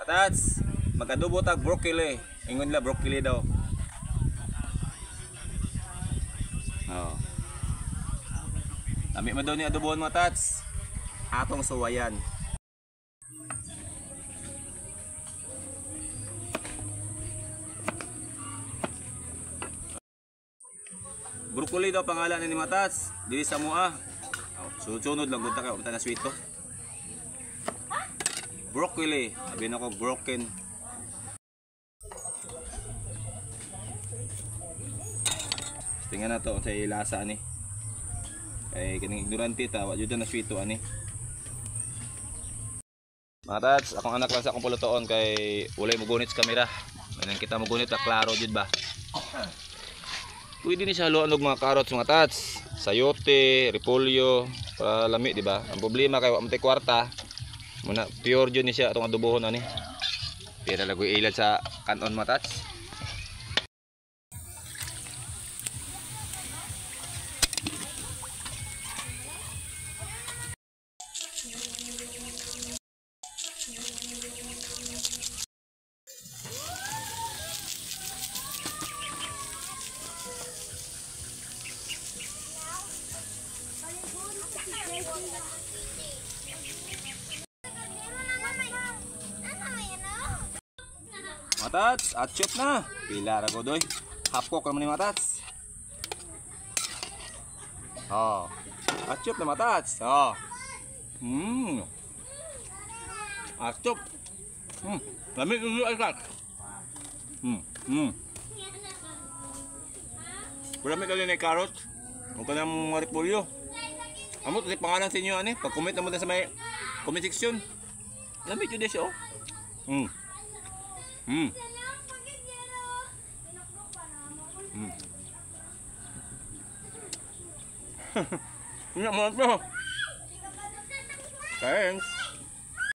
Patats, mag-adobo tag broccoli. Ingon nila broccoli daw. Oh. Lami man daw ni adobohan mga tats. Atong suwayan. Broccoli daw pangalan ni mga tats. Dili sa mua. Oh, sunod-sunod lang gud ta kay unta na sweet to. Broccoli, abi na ko broken. Tingnan na to sa lasa ani. Kay kining ignorante ta, wa jud na sweet to ani. Mga tats, akong anak lang sa akong pulutoon kay walay mogunit sa kamera. Manang kita mogunit ta klaro jud ba. Pwede ni siya haluan og mga carrots mga tats, sayote, repolyo, para lami di ba? Ang problema kay wa man tay kwarta. Muna pure jud ni siya atong adobohon ani. Pira lagoy ilad sa kanon mga tats. Matats, atchop na. Pila ra godoy. Half cook naman ni matats. Oh. Atchop na matats. Oh. Atchop. Lami gyud ay tat. Wala may kali na carrot. Huwag ka ng mga repolyo. Amot kasi pangalan sa inyo ani. Pag-comment na mo sa may comment section. Lami gyud siya oh. Ingat mo to. Thanks.